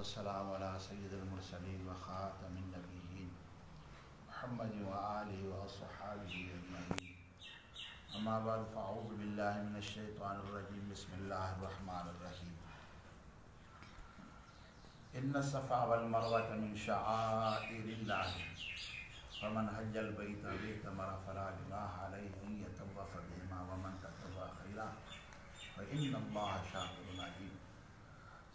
والسلام علي سيد المرسلين وخاتم النبيين محمد وآله وأصحابه أجمعين أما بعد فأعوذ بالله من الشيطان الرجيم بسم الله الرحمن الرحيم إن الصفا والمروة من شعائر الله فمن حج البيت أو اعتمر فلا جناح عليه أن يطوف بهما ومن تطوع خيرا فإن الله شاكر عليم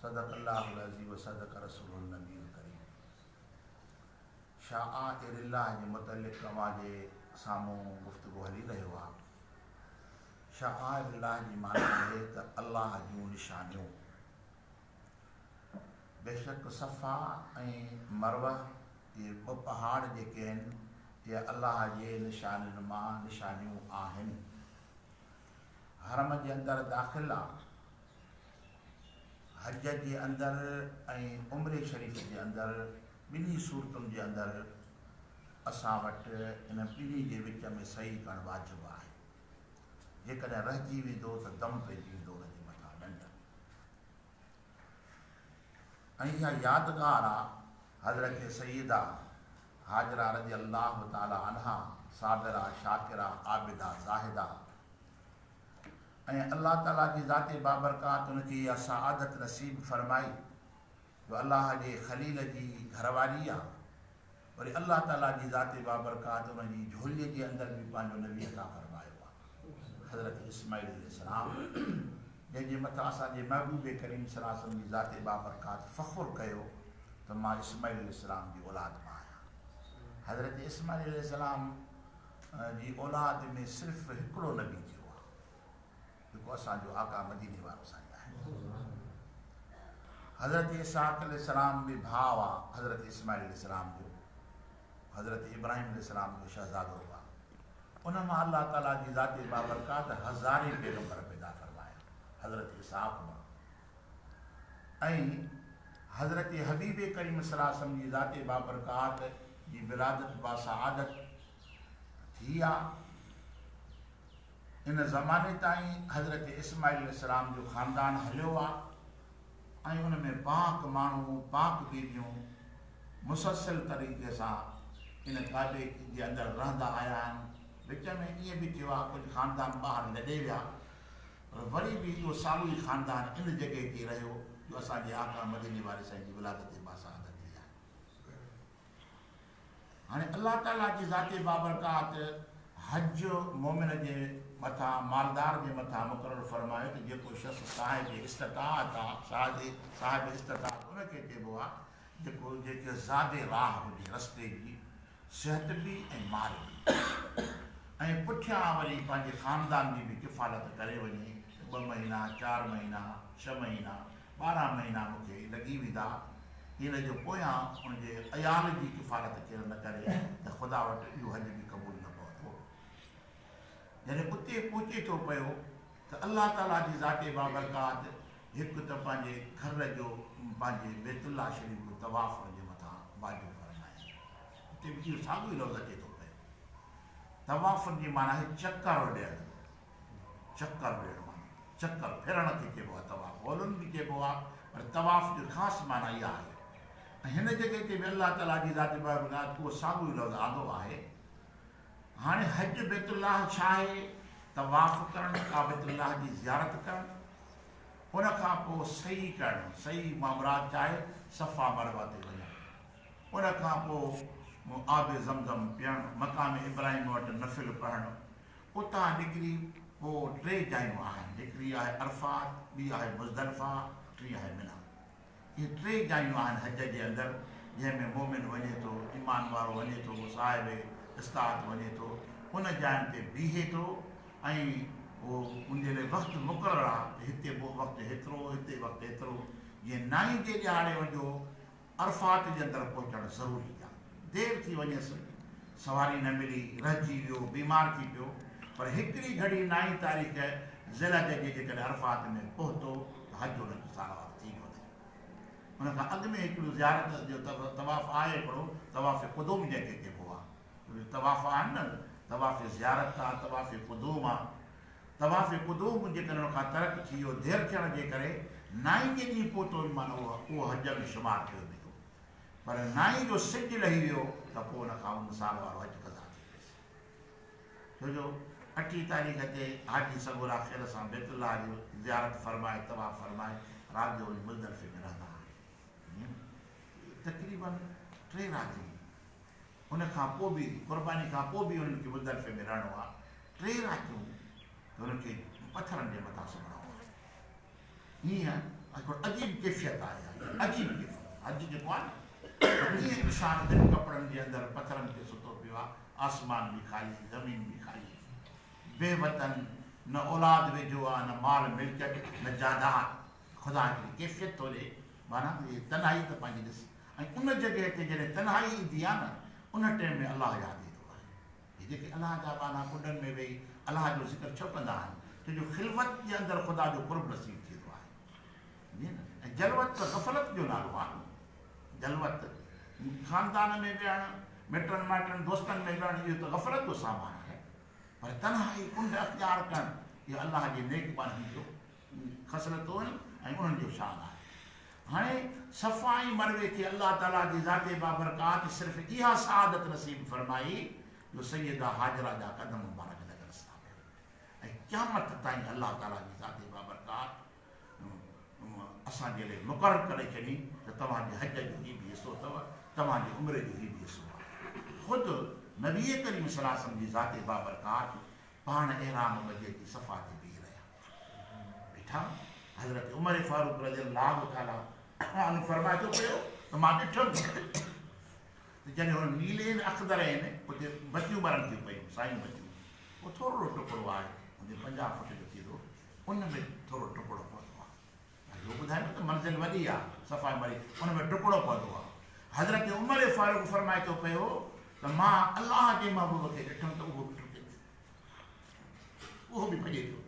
صدق الله العظيم وصدق رسوله النبي الڪريم شعائر الله جي متعلق اوهان جي سامهون گفتگو هلي رهيو آهي. شعائر الله جي معنيٰ آهي ته الله جون نشانيون. بيشڪ صفا ۽ مروه اهي ٻه پهاڙ جيڪي آهن اهي الله جي نشانين مان نشانيون آهن. حرم جي اندر داخل آ. حج جي اندر ۽ عمري شريف جي اندر ٻنهي صورتن جي اندر اسان وٽ ان ٻنهي جي وچ ۾ سعي ڪرڻ واجب آهي. جيڪڏهن رهجي ويندو ته دم پئجي ويندو ان جي مٿان ڏنڊ. ۽ اها يادگار آ حضرت سيده هاجره رضي الله تعالٰي عنها صابره شاڪره عابده زاهده ۽ الله تعاليٰ جي ذات بابرڪات ان کي اها سعادت نصيب فرمائي جو الله جي خليل جي گهر واري آ، وري الله تعاليٰ جي ذات بابرڪات ان جي جهوليء جي اندر به پنهنجو نبي عطا فرمايو آ، حضرت اسماعيل عليه السلام، جنهن جي مٿان اسان جي محبوب ڪريم صلي الله عليه وسلم جي ذات بابرڪات فخر ڪيو ته مان اسماعيل عليه السلام جي اولاد مان آهيان. حضرت اسماعيل عليه السلام جي اولاد ۾ صرف هڪڙو نبي ٿيو آهي، جيڪو اسان جو آقا مديني وارو سائين آهي. حضرت اسحاق عليه السلام به ڀاء آ حضرت اسماعيل عليه السلام جو، حضرت ابراهيم عليه السلام جو شهزادو آ. ان مان الله تعاليٰ جي ذات بابرڪات هزارين پيغمبر پيدا فرمايا حضرت اسحاق مان ۽ حضرت حبيب ڪريم صلي الله عليه وسلم جي ذات بابرڪات جي ولادت باسعادت ٿي آ. ان زماني تائين حضرت اسماعيل عليه السلام جو خاندان هليو آ ۽ ان ۾ پاڪ ماڻهو، پاڪ بيبيون مسلسل طريقي سان ان ڪعبي جي اندر رهندا آيا آهن. وچ ۾ ائين به ٿيو آ ڪجهه خاندان ٻاهر لڏي ويا پر وري به اهو ساڳيو ئي خاندان ان جڳهه تي رهيو جو اسان جي آقا مديني واري سائين جي ولادت باسعادت ٿي آهي. هاڻي الله تعاليٰ جي ذات بابرڪات حج مؤمن جي مٿان مالدار جي مٿان مقرر فرمايو ته جيڪو شخص صاحب استطاعت آ، صاحب استطاعت ان کي چئبو آ جيڪو جنهن کي زاد راهه هجي، رستي جي صحت به ۽ مال به ۽ پٺيان وري پنهنجي خاندان جي به ڪفالت ڪري وڃي ته ٻه مهينا، چار مهينا، ڇهه مهينا، 12 مهينا مون کي لڳي ويندا، ان جو پويان ان جي عيال جي ڪفالت ڪير نه ڪري ته خدا وٽ اهو حج به قبول نه پوندو. جڏهن اتي پهچي ٿو پيو ته الله تعاليٰ جي ذات بابرڪات هڪ ته پنهنجي گهر جو پنهنجي بيت الله شريف جو طواف ان جي مٿان واجب فرمايائين. اتي به اهو ساڳيو ئي لفظ اچي ٿو پيو. طواف جي معنيٰ آهي چڪر ڏيڻ. چڪر ڏيڻ معنيٰ چڪر ڦرڻ کي چئبو آهي طواف. غولن به چئبو آهي پر طواف جي خاص معنيٰ اها آهي ۽ هن جڳهه تي به الله تعاليٰ جي ذات بابرڪات اهو ساڳيو ئي لفظ آندو آهي. هاڻي حج بيت الله ڇا آهي؟ طواف ڪرڻ، ڪعبة الله جي زيارت ڪرڻ، ان کان پوء سعي ڪرڻ، سعي مان مراد ڇا آهي؟ صفا مروه تي وڃڻ، ان کان پوء آب زمزم پيئڻ، مقام ابراهيم وٽ نفل پڙهڻ، اتان نڪري پوء ٽي جايون آهن، هڪڙي آهي عرفات، ٻي آهي مزدلفه، ٽين آهي منيٰ. اهي ٽي جايون آهن حج جي اندر جنهن ۾ مؤمن وڃي ٿو، ايمان وارو وڃي ٿو، صاحب استطاعت وڃي ٿو، ان جاين تي بيهي ٿو ۽ اهو ان جي لاء وقت مقرر آهي ته هتي وقت هيترو، هتي وقت هيترو، جيئن نائين جي ڏهاڙي ان جو عرفات جي اندر پهچڻ ضروري آهي. دير ٿي وڃيس، سواري نه ملي، رهجي ويو، بيمار ٿي پيو، پر هڪڙي گهڙي نائين تاريخ ذي الحج جي جيڪڏهن عرفات ۾ پهتو ته حج ان جو ساراوار ٿي ويو اٿئي. ان کان اڳ ۾ هڪڙو زيارت جو طواف آهي هڪڙو طواف قدوم جنهن کي چئبو آهي. طواف آهن نه، طواف زيارت آهي، طواف قدوم آهي. طواف قدوم جيڪڏهن ان کان ترڪ ٿي ويو دير ٿيڻ جي ڪري نائين جي ڏينهن پهتو معنيٰ اهو حج ۾ شمار ڪيو ويندو. پر نائين جو سج لهي ويو ته پوء ان کان ان سال وارو حج قضا ٿي ويس. ڇو جو اٺين تاريخ تي حاجي سڳورا خير سان بيت الله جي زيارت فرمائي طواف فرمائي رات جو وڃي مزدلفي ۾ رهندا آهن. تقريباً ٽي راتيون ان کان پوء به قرباني کان پوء به انهن کي مزدلفي ۾ رهڻو آهي. ٽي راتيون ته انهن کي پٿرن جي مٿان سمهڻو آهي. هيئن هڪڙو عجيب ڪيفيت آهي عجيب ڪيفيت حج جيڪو آهي نه ڪيئن انسان ٻن ڪپڙن جي اندر پٿرن تي ستو پيو آهي آسمان به خالي زمين به خالي بي وطن نه اولاد ويجهو آهي نه مال ملڪيت نه جائداد خدا هڪڙي ڪيفيت ٿو ڏي معنيٰ هي تنهائي ته پنهنجي ڏس ۽ ان جڳهه تي جڏهن تنهائي ايندي آهي نه ان ٽيم ۾ الله ياد ايندو آهي. هي جيڪي الله جا ٻانها ڪنڊن ۾ ويهي الله جو ذڪر ڇو ڪندا آهن؟ ڇو جو خلوت جي اندر خدا جو قرب نصيب ٿيندو آهي. سمجهين نه؟ ۽ جلوت ته غفلت جو نالو آهي نه. جلوت، خاندان ۾ ويهڻ، مٽن مائٽن دوستن ۾ ويهڻ اهو ته غفلت جو سامان آهي. پر تنهائي ڪنڊ اختيار ڪرڻ اهو الله جي نيڪ ٻانهن جو خصلتون آهن ۽ انهن جو شان آهي. هاڻي صفا ۽ مروي کي الله تعاليٰ جي ذات بابرڪات صرف اها سعادت نصيب فرمائي جو سيده هاجره جا قدم مبارڪ لڳنس ٿا پيا ۽ قيامت تائين الله تعاليٰ جي ذات بابرڪات اسان جي لاء مقرر ڪري ڇڏي ته توهان جي حج جو هي به حصو اٿو، توهان جي عمري جو هي به حصو آهي. خود نبي ڪريم صلي الله عليه وسلم جي ذات بابرڪات پاڻ احرام ٻڌي اچي صفا تي بيهي رهيا. بيٺا. حضرت عمر فاروق رضي الله تعالٰي عنه فرمائي ٿو پيو ته مان ڏٺم ته جڏهن هن نيلين اخضرين اتي بتيون ٻرن ٿيون پيون، سايون بتيون، اهو ٿورڙو ٽڪڙو آهي، هوندي 50 فٽ جو ٿيندو، ان ۾ ٿورو ٽڪڙو پوندو آهي. اهو ٻڌايو ته منزل وڏي آ، صفا ۽ مروي، ان ۾ ٽڪڙو پوندو آ. حضرت عمر فاروق فرمائي ٿو پيو ته مان الله جي محبوب کي ڏٺم ته اهو به ٽڪي پيو، اهو به ڀڄي پيو.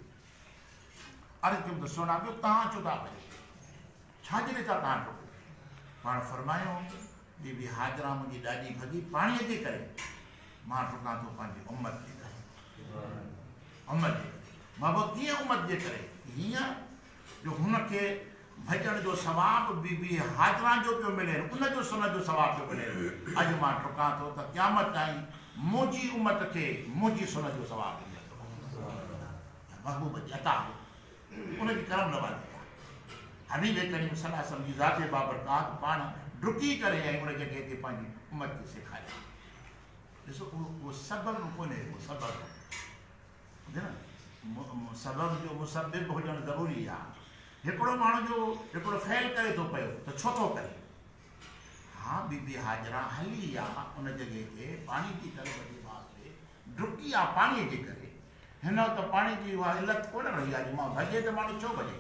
عرض ڪيم ته سهڻا ٻيو توهان ڇو ٿا ڀڄو؟ ڇا جي لاء ٿا توهان ٽڪو؟ پاڻ فرمايو، بي بي هاجره منهنجي ڏاڏي ڀڳي پاڻيء جي ڪري، مان ٽڪان ٿو پنهنجي امت جي ڪري. امت جي ڪري. محبوب ڪيئن امت جي ڪري؟ هيئن جو هن کي ڀڄڻ جو ثواب بي بي هاجره جو پيو ملي، ان جو سنت جو ثواب پيو ملي. اڄ مان ٽڪان ٿو ته قيامت تائين منهنجي امت کي منهنجي سنت جو ثواب به ملندو. محبوب جي عطا هئي، ان جي ڪرم نوازي آهي. حبيب ڪريم صلي الله عليه وسلم جي ذات بابرڪات پاڻ ڊڪي ڪري ۽ ان جڳهه تي پنهنجي امت کي سيکاريو. ڏسو اهو سبب ڪونهي، اهو سبب سمجهيو نه، سبب جو مسبب هجڻ ضروري آهي. هڪڙو ماڻهو جو هڪڙو فعل ڪري ٿو پيو ته ڇو ٿو ڪري؟ ها بي بي هاجره هلي آ ان جڳهه تي پاڻي جي طلب جي واسطي ڊڪي آ پاڻي جي ڪري. هن وقت پاڻي جي اها علت ڪونه رهي آ جو ماڻهو ڀڄي ته ماڻهو ڇو ڀڄي؟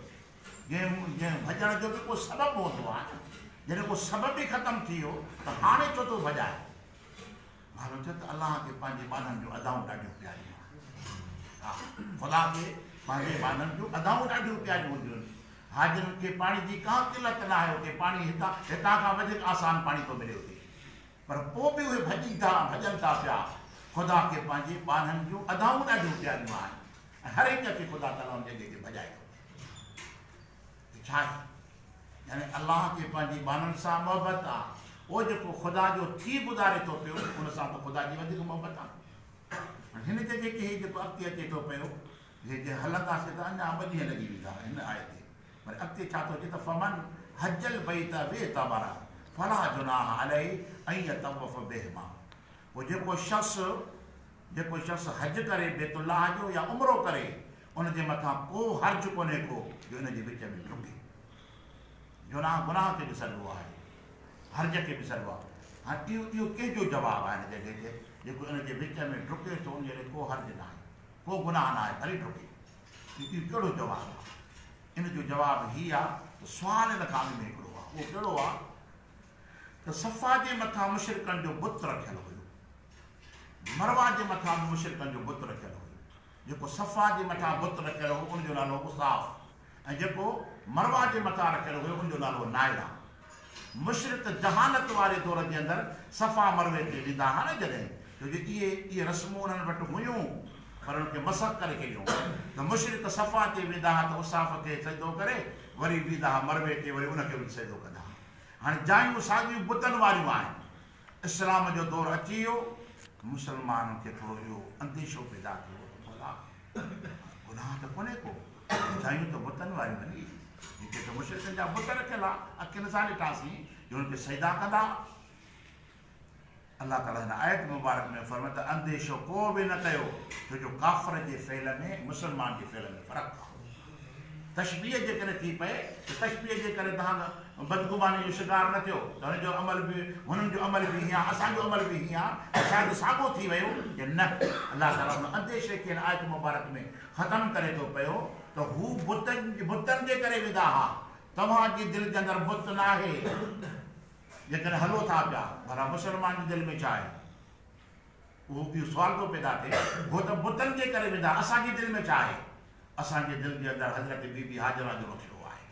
جنهن ڀڄڻ جو به ڪو سبب هوندو آ نه، جڏهن اهو سبب ئي ختم ٿي ويو ته هاڻي ڇو ٿو ڀڄائي؟ معلوم ٿيو ته الله کي پنهنجي ٻانهن جون ادائون ڏاڍيون پياريون آهن. ها، خدا کي پنهنجي ٻانهن جون ادائون ڏاڍيون پياريون هونديون آهن. حاجين کي پاڻي جي ڪا قلت نه آهي، اتي پاڻي هتان هتان کان وڌيڪ آسان پاڻي ٿو ملي اتي، پر پوء به اهي ڀڄي ٿا ڀڄن ٿا پيا. خدا کي پنهنجي ٻانهن جون ادائون ڏاڍيون پياريون آهن ۽ هر هڪ کي خدا تعاليٰ ان جڳهه تي ڀڄائي ٿو. هي ڇا آهي؟ يعني الله کي پنهنجي ٻانهن سان محبت آ. اهو جيڪو خدا جو ٿي گذاري ٿو پيو، ان سان ته خدا جي وڌيڪ محبت آ. هاڻي هن جڳهه تي هي جيڪو اڳتي اچي ٿو پيو، هي جي هلنداسين ته اڃا ٻه ڏينهن لڳي ويندا هن آيت تي. پر اڳتي ڇا ٿو اچي ته فمن حج البيت واعتمر فلا جناح عليه ان يطوف بهما، پوء جيڪو شخص جيڪو شخص حج ڪري بيت الله جو يا عمرو ڪري ان جي مٿان ڪو حرج ڪونهي ڪو جو ان جي وچ ۾ ڊڪي. جناح گناهه کي به سڏبو آهي، حرج کي به سڏبو آهي. هاڻي اهو اهو ڪنهن جو جواب آهي هن جڳهه تي جيڪو ان جي وچ ۾ ڊڪي ٿو ان جي لاء ڪو حرج ناهي، ڪو گناهه ناهي ڀلي ڊڪي. اهو ڪهڙو جواب آهي؟ ان جو جواب هي آهي ته سوال ان کان اڳ ۾ هڪڙو آهي، اهو ڪهڙو آهي ته صفا جي مٿان مشرڪن جو بت رکيل هيو، مروه جي مٿان به مشرڪن جو بت رکيل هيو. جيڪو صفا جي مٿان بت رکيل هو ان جو نالو هو اصاف ۽ جيڪو مروه جي مٿان رکيل هيو ان جو نالو هو نائله. مشرڪ جهالت واري دور جي اندر صفا مروه تي ويندا ها نه جڏهن ڇو جو اهي اهي رسمون انهن وٽ هيون پر انهن کي مسخ ڪري ڇڏيو ته مشرڪ صفا تي ويندا ها ته اصاف کي سجدو ڪري وري ويندا ها مروي تي وري ان کي وڃي سجدو ڪندا ها. هاڻي جايون ساڳيون بتن واريون آهن. اسلام جو دور اچي ويو، مسلمانن کي ٿورو اهو انديشو پيدا ٿيو ته ڀلا گناهه ته ڪونهي ڪو، جايون ته بتن واريون آهن، هتي ته مشرڪن جا بت رکيل ها، اکين سان ڏٺاسين جو هن کي سجدا ڪندا ها. الله تعاليٰ هن آيت مبارڪ ۾ فرمايو ته انديشو ڪو به نه ڪيو، ڇو جو ڪافر جي فعل ۾ مسلمان جي فعل ۾ فرق آهي. تشبيهه جيڪڏهن ٿي پئي ته تشبيهه جي ڪري توهان بدگماني جو شڪار نه ٿيو ته هن جو عمل به هنن جو عمل به هيئن آهي اسان جو عمل به هيئن آهي ته شايد ساڳو ٿي ويو يا نه. الله تعاليٰ ان انديشي کي هن آيت مبارڪ ۾ ختم ڪري ٿو پيو ته هو بتن جي ڪري ويندا ها، توهان جي دل جي اندر بت ناهي. جيڪڏهن هلو ٿا پيا، ڀلا مسلمان جي دل ۾ ڇا آهي؟ اهو اهو سوال ٿو پيدا ٿئي. هو ته بتن جي ڪري ويندا، اسان جي دل ۾ ڇا آهي؟ اسان جي دل جي اندر حضرت بي بي هاجره جو نقشو آهي.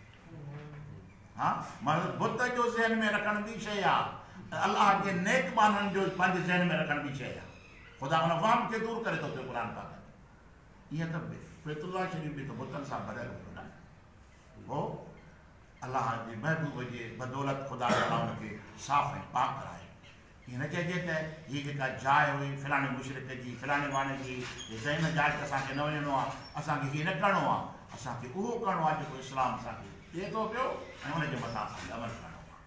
ها معنيٰ بت جو ذهن ۾ رکڻ ٻي شيء آهي ۽ الله جي نيڪ ٻانهن جو پنهنجي ذهن ۾ رکڻ ٻي شيء آهي. خدا ان وهم کي دور ڪري ٿو پيو قرآن پاڪ ۾. ائين ته بيت الله شريف به ته بتن سان ڀريل هيو نه؟ هو الله جي محبوب جي بدولت خدا تعاليٰ ان کي صاف ۽ پاڪ ڪرايو. ائين نه چئجي ته هيء جيڪا جاء هئي فلاڻي مشرڪ جي، فلاڻي واڻي جي، هي سائين ان جاء تي اسان کي نه وڃڻو آهي، اسان کي هيء نه ڪرڻو آهي، اسان کي اهو ڪرڻو آهي جيڪو اسلام اسان کي ڏئي ٿو پيو ۽ ان جي مٿان اسان کي عمل ڪرڻو آهي.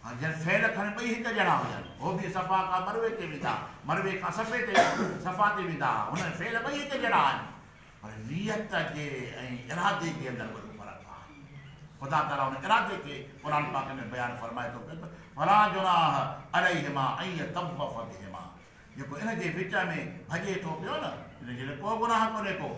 هاڻ جڏهن فعل کڻي ٻئي هڪ جهڙا هجن، هو به صفا کان مروي تي ويندا، مروي کان صفي تي صفا تي ويندا ها، هن فعل ٻئي هڪ جهڙا آهن، پر نيت جي ۽ ارادي جي اندر وڏو فرق آهي. خدا تعاليٰ ان ارادي کي قرآن پاڪ ۾ بيان فرمائي ٿو پيو ته فلا جناح عليهما ان يطوف بهما جيڪو ان جي وچ ۾ ڀڄي ٿو پيو نه ان جي لاء ڪو گناهه ڪونهي ڪو.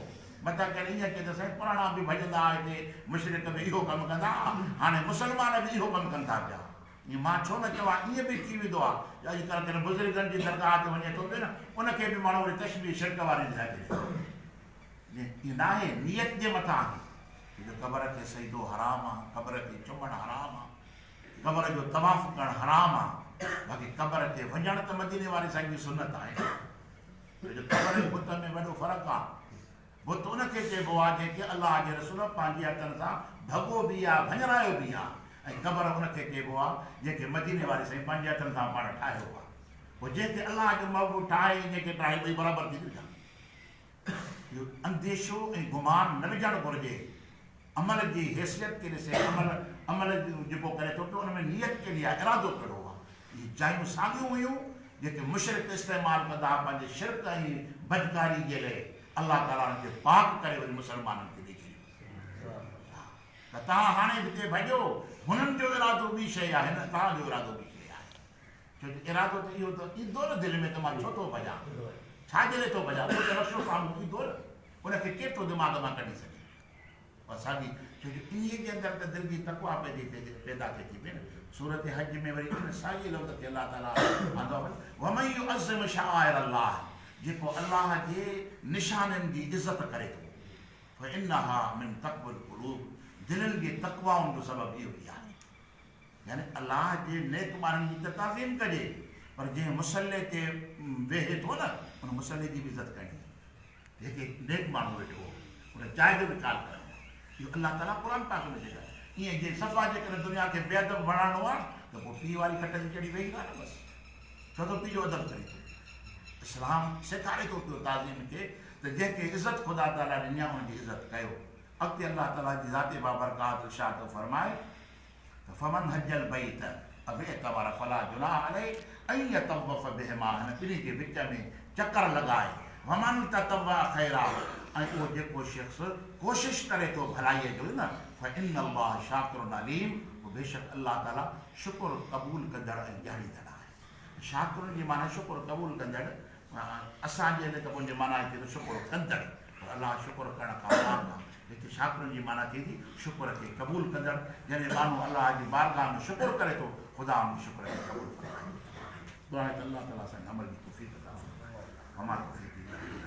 متان ڪڏهن ائين چئي ته سائين پراڻا به ڀڄندا ها هتي مشرڪ به اهو ڪم ڪندا ها هاڻي مسلمان به اهو ڪم ڪن ٿا پيا. ائين مان ڇو نه چوان ائين به ٿي ويندو آهي جو اڄ ڪلهه ڪنهن بزرگن جي درگاهه تي وڃي ٿو پيو نه ان کي به ماڻهو وري تشبيهه شرڪ واري لکائي ڇڏي ٿو. ائين ناهي نيت جي مٿان آهي. ڇو جو قبر کي سجدو حرام آهي، قبر کي چمڻ حرام آهي، قبر جو طواف ڪرڻ حرام آهي، باقي قبر تي وڃڻ ته مديني واري سائين جي سنت آهي. ڇو جو قبر ۽ بت ۾ وڏو فرق آهي. بت ان کي چئبو آهي جنهن کي الله جي رسول پنهنجي هٿن سان ڀڳو به آهي ڀڃرايو به آهي ۽ قبر ان کي چئبو آهي جنهن کي مديني واري سائين پنهنجي هٿن سان پاڻ ٺاهيو آهي. پوء جنهن کي الله جو محبوب ٺاهي ۽ جنهن کي ٺاهي ٻئي برابر ٿي ويا. اهو انديشو ۽ گمان نه وجهڻ گهرجي. عمل جي حيثيت کي ڏسي عمل عمل جيڪو ڪري ٿو پيو ان ۾ نيت ڪهڙي آهي ارادو ڪهڙو آهي. اهي جايون ساڳيون هيون جيڪي مشرڪ استعمال ڪندا ها پنهنجي شرڪ ۽ بدڪاري جي لئي الله تعاليٰ انهن کي پاڪ ڪري وري مسلمانن کي ڏئي ڇڏيو ته توهان هاڻي به هتي ڀڄو هنن جو ارادو ٻي شيء آهي هن توهان جو ارادو ٻي شيء آهي. ڇو جو ارادو ته اهو ته ايندو نه دل ۾ ته مان ڇو ٿو ڀڄان، ڇا جي لاء ٿو ڀڄان، اهو ته نقشو سامهون ايندو نه، ان کي ڪير ٿو دماغ مان ڪڍي سگهي. پر ساڳي ڇو جو انهيء جي اندر ته دل جي تقويٰ پيدا ٿئي ٿي پئي نه. سورة حج ۾ وري ان ساڳئي لفظ کي الله تعاليٰ آندو آهي، ومن يعظم شعائر الله جيڪو الله جي نشانين جي عزت ڪري ٿو، فانها من تقوي القلوب دلين جي تقوائن جو سبب اهو ئي آهي. يعني الله جي نيڪ ٻانهن جي ته تعظيم ڪجي پر جنهن مصلي تي ويهي ٿو نه ان مصلي جي به عزت ڪرڻي آهي. هتي نيڪ ماڻهو ويٺو هو ان جاء جو به خيال ڪرڻو آهي. اهو الله تعاليٰ قرآن پاڪ ۾ سيکاريو. ائين جي صفا جيڪڏهن دنيا کي بي ادب بڻائڻو آهي ته پوء پيء واري کٽ تي چڙهي ويهي رهه نه بس. ڇو ٿو پيء جو ادب ڪرين تون. اسلام سيکاري ٿو پيو تعظيم کي ته جنهن کي عزت خدا تعاليٰ ڏني آهي ان جي عزت ڪيو. اڳتي الله تعاليٰ جي ذات بابرڪات ارشاد ٿو فرمائي. ته فمن حج البيت او اعتمر فلا جناح عليه ان يطوف بهما هن ٻنهي جي وچ ۾ چڪر لڳائي ومن تطوع خيرا ۽ اهو جيڪو شخص ڪوشش ڪري ٿو ڀلائيء جو نه فان الله شاڪر عليم پوء بيشڪ الله تعالي شڪر قبول ڪندڙ ۽ ڄاڻيندڙ آهي. شاڪر جي معنيٰ شڪر قبول ڪندڙ اسان جي هتي ته ان جي معنيٰ ٿئي ٿو شڪر ڪندڙ پر الله شڪر ڪرڻ کان پاڪ آهي. هتي شاڪرن جي معنيٰ ٿئي ٿي شڪر کي قبول ڪندڙ، جڏهن ٻانهو الله جي بارگاهه ۾ شڪر ڪري ٿو، خدا ان جي شڪر کي قبول فرمائي ٿو. دعا آهي ته الله تعاليٰ اسان کي عمل جي توفيق عطا فرمائي. وما توفيقي الا بالله.